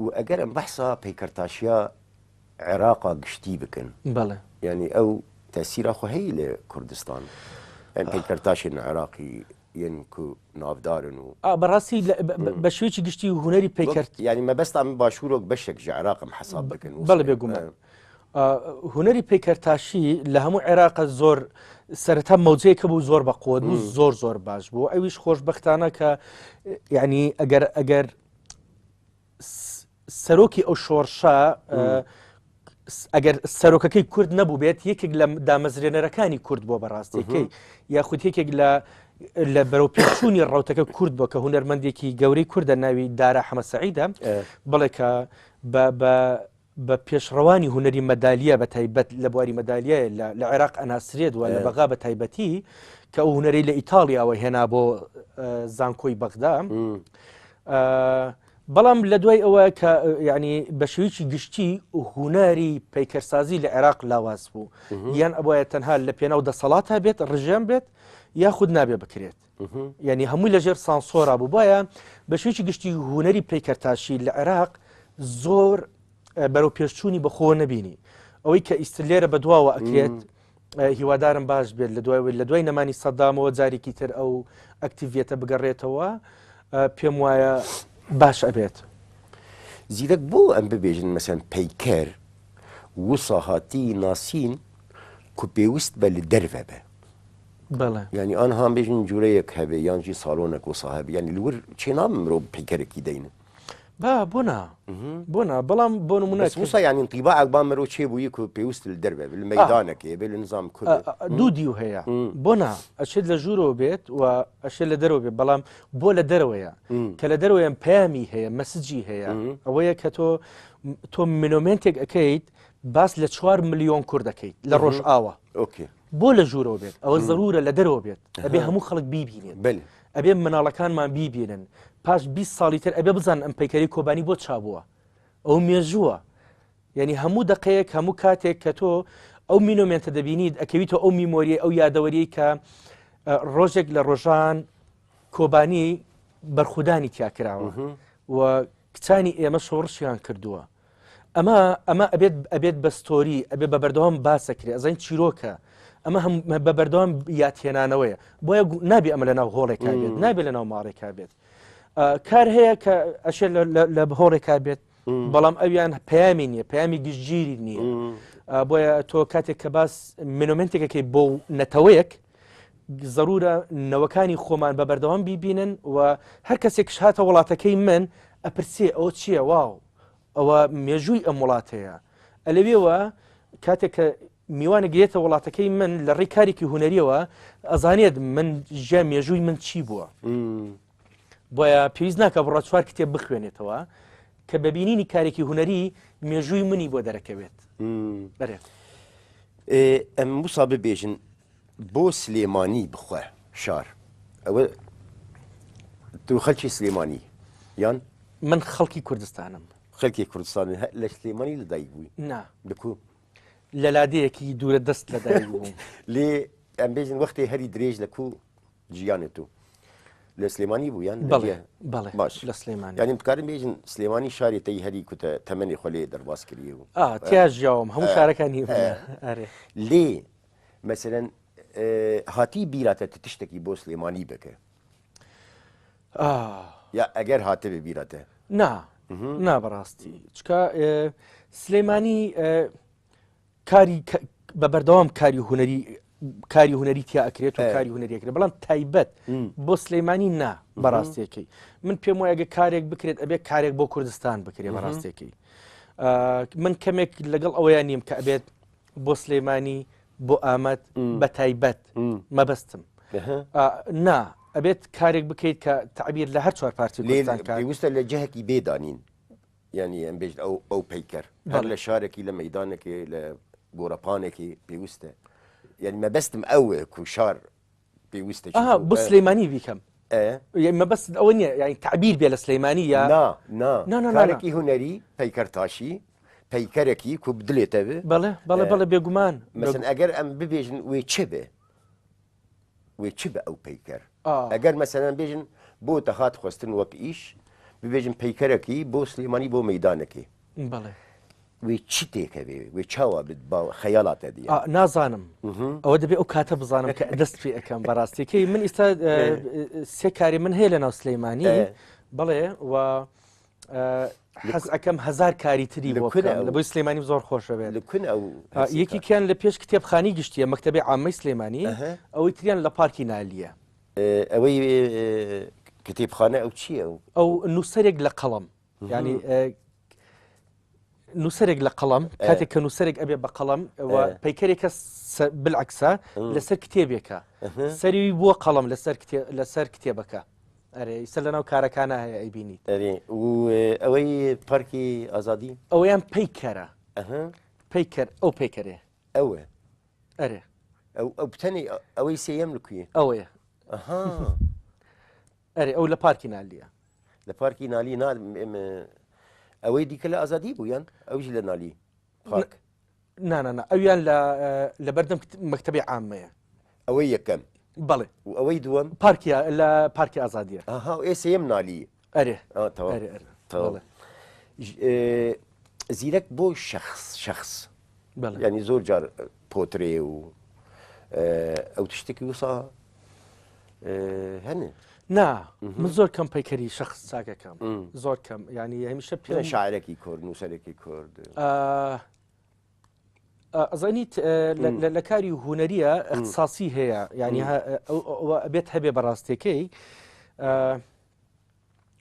و ئەگەر ئەم بەحسا پەیکەرتاشیا عێراقا گشتی بکەن بەڵێ. یانی ئەو تەسیرا خۆ هەیە لە کوردستان ئەم پەیکەرتاشێن عێراقی ین کو ناودارن و ئا بەڕاستی بە شێوەیەکی گشتی هونەری پەیکەر یانی مەبەستا من باشوورۆک بەشێک ژە عێراقم حەساب بکەن بەڵێ بێگومان هونەری پەیکەرتاشی لە هەموو عێراقە زۆر سەرەتا مەوجەیەکە بوو زۆر بە قوت بوو زۆر زۆر باش بوو ئەویش خۆشببختانە کە یعنی ئەگەر ئەگەر سەرۆکی ئەو شۆڕشە ئەگەر سەرۆکەکەی کورد نەبوو بێت یەکێک لە دامەزرێنەرەکانی کورد بۆ بەڕاستیەکەی یاخود یەکێک لە لە بەرەو پێچوونی ڕوتەکە کورد بۆ کە هونەرمەندێکی گەورەی کوردە ناوی دارا حەمە سەعیدە بڵێ کە بە پێشڕەوانی هونەری مەدالیە بە تایبەت لە بواری مەدالیای لە عێراق ئەناسرێت و لە بەغا بە تایبەتی کە ئەو هونەری لە ئیتاڵیاوە هێنا بۆ زانکۆی بەغدا. بەڵام لە دوای ئەوە کە یعنی بە شێوەیەکی گشتی هونەری پەیکەرسازی لە عێراق لاواز بوو یان ئەبواە تەنها لە پێناو دەسەڵاتە بێت ڕژێم بێت یاخود نابێ بکرێت یعنی هەمووی لەژێر سانسۆرا بوو بایە بە شێوەیەکی گشتی هونەری پەیکەرتاشی لە عێراق زۆر بەرەو پێشچوونی بەخۆ نەبینی ئەوەی کە ئیست لێرە بەدواوە ئەکرێت. هیوادارم باش بێت لە دوای لە دوای نەمانی سەدامەوە جارێکی تر ئەو ئەکتیڤیەتە بگەڕێتەوە پێم وایە باش ئەبێت. زیرەک بۆ ئەم ببێژن مەسەن پەیکەر وسا هاتی ناسین کو پێوست بە لە دەرڤە بە. بەڵێ. یانی ئان هان بێژن جورەیەک هەبێ یان ژی ساڵۆنەک وسا هەبێ یانی لور چێ نابن مرۆڤ پەیکەرەکی دەینن. با بۆ نا بۆ نا بەڵام بۆ نمونە بەس وسا یانی انطباعەک با مرۆ چێ بووی کو پێوست لە دەرڤە بێ لە مەیدانەکێ بێ لە نزام کو بێ. دوو دیو هەیە بۆ نا ئەشێت لە ژوورەوە بێت و ئەشێت لە دەرەوە بێت بەڵام بۆ لە دەرەوەیە کە لە دەرەوەیان پەیامی هەیە message ی هەیە ئەوەیە کە تۆ تۆ monument ێک ئەەکەیت باس لە چوار ملیۆن کورد دەکەیت لە ڕۆژئاوا بۆ لە ژوورەوە بێت ئەوە زەرورە لە دەرەوە بێت ئەبێ هەموو خەڵک بیبینێت ئەبێ مناڵەکانمان بیبینن پاش 20 ساڵی تر ئەبێ بزان ئەم پەیکەری کۆبانی بۆ چابووە ئەو مێژووە یعنی هەموو دقەیەک هەموو کاتێک کە تۆ ئەو monument ە دەبینیت ئەکەویتەوە ئەو memory ئەو یادەوەریەی کە ڕۆژێک لە ڕۆژان کۆبانی بەرخودانی تیا کراوە و کچانی ئێمە شۆڕشیان کردووە ئەمە ئەمە ئەبێت ئەبێت بە story ئەبێ بە بەردەوام باسەکرێ ئەزین چیرۆکە ئەمە هەم بە بەردەوام یاتێنانەوەیە بۆیە نابێ ئەمە لە ناو هۆڵێکا بێت نابێ لە ناو ماڵێکا بێت کار هەیە کە ئەشێ لە هۆڵێکا بێت بەڵام ئەویان پەیامی نییە پەیامی گشتگیری نییە بۆیە تۆ کاتێک کە باس monument ێکەکەی بۆ نەتەوەیەک زەرورە نەوەکانی خۆمان بە بەردەوام بیبینن و هەر کەسێکش هاتە وڵاتەکەی من ئەپرسێ ئەوە چییە واو ئەوە مێژووی ئەم وڵاتەیە ئەلەوێوە کاتێک کە میوانێک دێتە وڵاتەکەی من لە ڕێی کارێکی هونەریەوە ئەزانێت من ژیان مێژووی من چی بووە بۆیە پێویست ناکە بڕە چوار کتێب بخوێنێتەوە کە بەبینینی کارێکی هونەری مێژووی منی بۆ دەرەکەوێت بەرێ ئەم وسا ببێژن بۆ سلێمانی بخوا شار ئەوە تو خەلکی سلێمانی یان؟ من خەڵکی کوردستانم. خەلکی کوردستانی لە سلێمانی لە دایک بووی؟ نا. لە کو؟ لە لادێیەکی دوورە دەست لە دایک بووم. لێ ئەم بێژن وەختێ هەری درێژ لە کو ژیانێ تو لە سلێمانی بوو یان بەڵێ بەڵێ باش لە سلێمانی یانی بکارم بێژن سلێمانی شاری تەی هەری کوتە تەمەنی خۆ لێ دەرباز کردی و ئا تیا ژیاوم هەموو شارەکانی ئەرێ لێ مەسەلەن هاتی بیراتە ت تشتێکی بۆ سلێمانی بکە یا ئەگەر هاتبێ بیراتە نا نا بەڕاستی چکە سلێمانی کاری بە بەردەوام کاری هوەری کاری هوەری تیا ئەکرێت و کاری هوەریەکرێت بەڵام تایبەت بۆ سلەیمانی نا بەڕاستیەکەی من پێم وایە کارێک بکرێت ئەبێت کارێک بۆ کوردستان بکرێت بەڕاستیەکەی من کەمێک لەگەڵ ئەوەیان نیم کە ئەبێت بۆ سلێمانی بۆ ئامەد بە تایبەت مەبەستم نا ئەبێت کارێک بکەیت کە تعبیر لە هەر چوار پارتی پێویستە لە جهکی بێدانین یعنی ئەم بێژ ئەو ئەو پەیکەر هەر لە شارێکی لە مەدانێکی لە گۆڕەپانێکی پێویستە یعنی مەبەستم ئەوە کو شار پێویستە بۆ سلەیمانی بیکەم مەبەست ئەوە نییە یعنی تعبیر بێ لە سلەیمانی یا نا نا نا کارێکی هونەری پەیکەرتاشی پەیکەرێکی کو بدلێتە بێ بەڵێ بەڵێ بەڵێ بێگومان مەسن ئەگەر ئەم ببێژن وێ چ بێ وێ چ بە ئەو پەیکەر ئەگەر مەسەلەن بێژن بۆ دەهات خواستن وەک ئیش ببێژن پەیکەرەکی بۆ سلێمانی بۆ مەدانەکەی بەڵێ وێ چی تێکە بێ وێ چاوا بێت با خەیاڵاتە دیە نازانم ئەوە دەبێ ئەو کاتە بزانم کە دەست پێ ئەەکەم بەڕاستیەکەی من ئیستا سێ کاری من هەیە لە ناو سلەیمانی بەڵێ و حەز ئەەکەم هزار کاری تری بۆ لە بۆی سلێمانی زۆر خۆشە بێت لە کون ئەو یەکێکیان لە پێش کتێبخانی گشتیە مەکتتەبی عامەی سلێمانی ئەوەی تریان لە پارکی نالیە ئەوەی کتێبخانە ئەو چییە ئەو نووسەرێک لە قەڵم ینی نووسەرێک لە قەڵم کاتێک کە نووسەرێک ئەبێ بە قەڵم پەیکەرێکە بالعکسە لەسەر کتێبێکە سەری بووە قەڵم لەسەر لەسەر کتێبەکە ئەرێ ئیستا لەناو کارەکانە هەیە ئەیبینیت. ئەرێ و ئەوەی پارکی ئازادی؟ ئەوەیان پەیکەرە. پەیکەر ئەو پەیکەرەیە. ئەوە. ئەرێ. ئەو ئەو بتەنێ ئەوەی سێیەم لە کوێ؟ ئەوەیە. ئەها. ئەرێ ئەو لە پارکی نالیە. لە پارکی نالی نا ئەوەی دیکە لە ئازادی بوو یان ئەویش لە نالی پارک؟ نا نا نا ئەویان لە لە بەردەم مەکتەبی عامەیە. ئەوەی یەکەم. بەڵێ. و ئەوەی دووەم؟ پارکی لە پارکی ئازادیە. ئەها و ئێ سێیەم نالی. ئەرێ. ئا تەواو. ئەرێ ئەرێ. تەواو. بەڵێ. زیرەک بۆ شەخس شەخس. بەڵێ. یانی زۆر جار پۆترێ و. ئەو تشتێکی وسا هەنێ نا من زۆر کەم پەیکەری شخص چاکەکەم زۆر کەم ینی هەمیشە پێ شاعرێکی کورد نووسەرێکی کورد ئەزانیت لە کاری هوەریە اختصاصی هەیە ینی ئەبێت هەبێ بەڕاستەکەی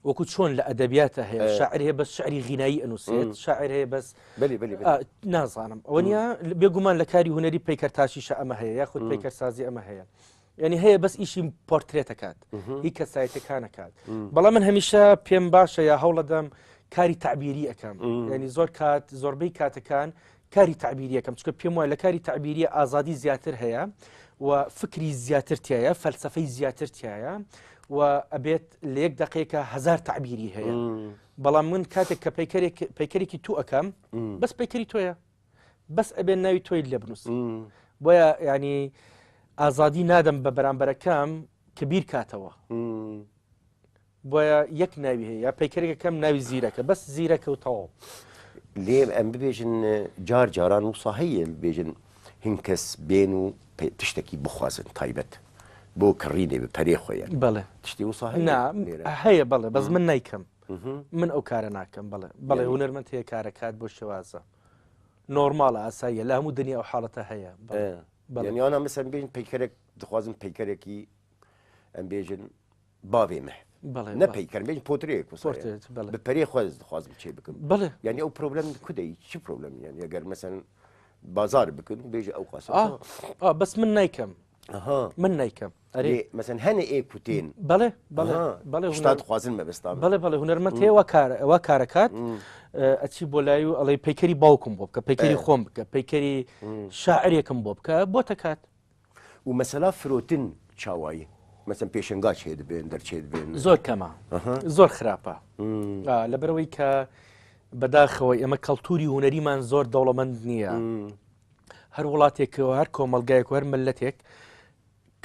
وەکو چۆن لە ئەدەبیاتە هەیە شاعر هەیە بەس شعری غینایی ئەنووسێت شاعر هەیە بەس نازانم ئەوە نیە بێگومان لە کاری هوەری پەیکەرتاشیشە ئەمە هەیە یاخود پەیکەرسازی ئەمە هەیە یعنی هەیە بەس ئیشی پۆرترێتەکات هی کەسایەتەکانەکات بەڵام من هەمیشە پێم باشە یا هەوڵەدەم کاری تعبیری ئەەکەم ینی زۆر کات زۆربەی کاتەکان کاری تعبیریەکەم چکە پێم وایە لە کاری تعبیریە ئازادی زیاتر هەیە و فکری زیاتر تایە فەلسفەی زیاتر تایە و ئەبێت لە یەک دقیقە هزار تعبیری هەیە بەڵام من کاتێک کە پەیکەرێک پەیکەرێکی تو ئەەکەم بەس پەیکەری تۆیە بەس ئەبێت ناوی تۆی لێ بنووسم بۆیە ینی ئازادی نادەم بە بەرامبەرەکەم کە بیر کاتەوە بۆیە یەک ناوی هەیە یا پەیکەرێکەکەم ناوی زیرەکە بەس زیرەکە و تەواو. لێ ئەم ببێژن جار جاران وسا هەیە بێژن هین کەس بێن و تشتێکی بخوازن تایبەت بۆ کڕینێ بە پەرێ خۆیان بەڵێ تشتی وسا هەیە نا هەیە بەڵێ بەس من نیکەم من ئەو کارە ناکەم بەڵێ بەڵێ هونەرمەند هەیە کارەکات بۆ شێوازە نۆرماڵە ئاساییە لە هەموو دنیا ئەو حاڵەتە هەیە بەڵێ یانە مەسەن بێن پەیکەرێک دخوازن پەیکەرێکی ئەم بێژن باوێ مە بەڵێ نە پەیکەر بێژن پۆترێک وسا پۆرترێت، بەڵێ. بە پەرێ خۆز دخوازم چێ بکەم بەڵێ. یعنی ئەو پرۆبلەم کودەی چ پرۆبلەم یعنی ئەگەر مەسەن بازار بکەن بێژە ئەو قاسە ئا ئا بەس من نیکەم ئەها من نیکەم ئەرێ لێ مەسەن هەنێ ئێ کوتێن بەڵێ بەڵێ ئەها، بەڵێ شتا هونەر- دخوازن مەبەستان بەڵێ بەڵێ هونەرمەند هەیە وا کار وا کارەکات ئەچی بۆ لای و ئەڵێ پەیکەری باوکم بۆ بکە پەیکەری خۆم بکە پەیکەری شاعرێکم بۆ بکە بۆ تەکات و مەسەلا فرۆتن چاوایی مەسەن پێشەنگا چێ دبێن دەرچێ دبێن زۆر کەمە زۆر خراپە لەبەرەوەی کە بەداخەوە ئێمە کەلتوری هوەریمان زۆر دەوڵەمەند نییە هەر وڵاتێکەوە هەر کۆمەلگایەک و هەر ملەتێک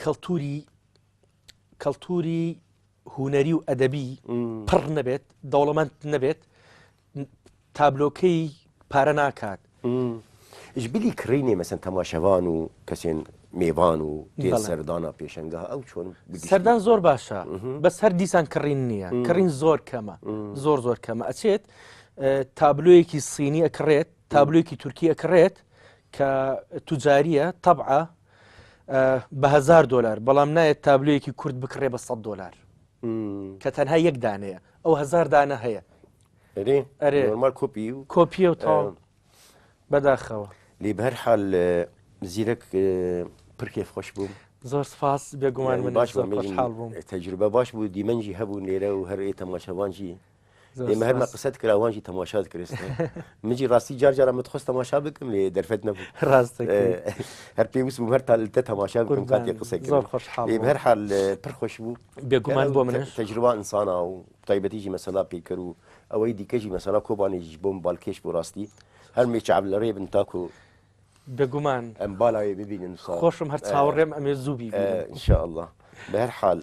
کەلتوری کەلتوری هوەری و ئەدەبی پڕ نەبێت دەوڵەمەند نەبێت تابلۆکەی پارە ناکات. ژ بلی کڕینێ مەسەن تەماشەڤان و کەسێن مێڤان و تێن بەڵێ. سەردانا پێشەنگەها ئەو چۆن بگشتی؟ سەردان زۆر باشە بەس هەر دیسان کڕین نییە کڕین زۆر کەمە زۆر زۆر کەمە ئەچێت تابلۆیەکی سینی ئەکڕێت تابلۆیەکی تورکی ئەکڕێت کە توجاریە تەبعە بە هزار دلار بەڵام نایەت تابلۆیەکی کورد بکڕێ بە 100 دلار کە تەنها یەک دانەیە ئەو هزار دانە هەیە ئەرێ ئەرێ. نۆرمال کۆپی و کۆپیە و تەواو بەداخەوە. لێ بەهەر حال زیرەک پر کێف خۆش بووم. زۆر سپاس بێگومان یعنی من باش زۆر بوو خۆشحاڵ بووم. تەجروبە باش بوو دیمەنجی هەبوو لێرە و هەر ئێ تەماشەوانجی زۆر ئێمە هەرمە سپاس. قسەت کرا وانجی تەماشات کرست منجی ڕاستی جار جارە متخواست تەماشا بکەم لێ دەرفەت نەبوو ڕاست دەکەی. هەر پێویست بووم هەر تا لتە تەماشا بکەم قوربان. کاتێ قسە زۆر کردم خۆشحاڵ لێ بووم. بەهەر حال پر خۆش بوو بێگومان بۆ منش. تەجروبە ئینسانا و تایبەتیجی مەسەلا پێکەر و ئەوەی دیکەژی مەسەلا کۆبانێژیش بۆم بالکێش بوو ڕاستی هەر مێ چاو لە ڕێ بن تاکو بێگومان ئەم بالاوێ ببینن سا خۆشم هەر چاوەڕێم ئەمێ زوو بیبینم. ان شاء الله بە هەر حال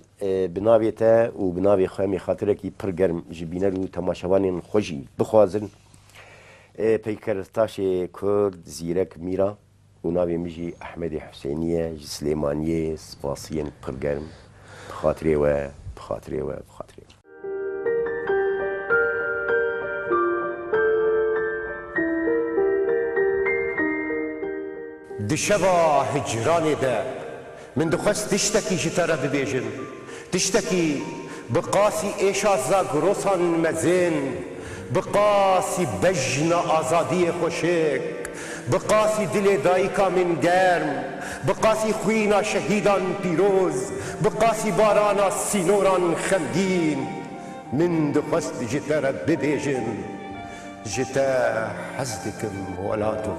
بناوێ تە و بناوێ خوێ مێ خاترەکی پڕ گەرم ژ بینەر و تەماشەوانێن خوەژی بخوازن پەیکەرتاشێ کورد زیرەک میرا و ناوێ مژی ئەحمەدێ حوسێنیە ژ سلێمانیێ سپاسیێن پڕ گەرم بخاترێ وە بخاترێ وە بخاترێ وە. Di şeva hicranê de min dixwest tiştekî ji te re bibêjim, tiştekî bi qasî êşa Zagrosan mezin, bi qasî bejna azadiyê xweşik, bi qasî dilê dayika min germ, bi qasî xwîna şehîdan pîroz, bi qasî barana sînoran xemgîn. Min dixwest ji te re bibêjim, ji te hez dikim welato.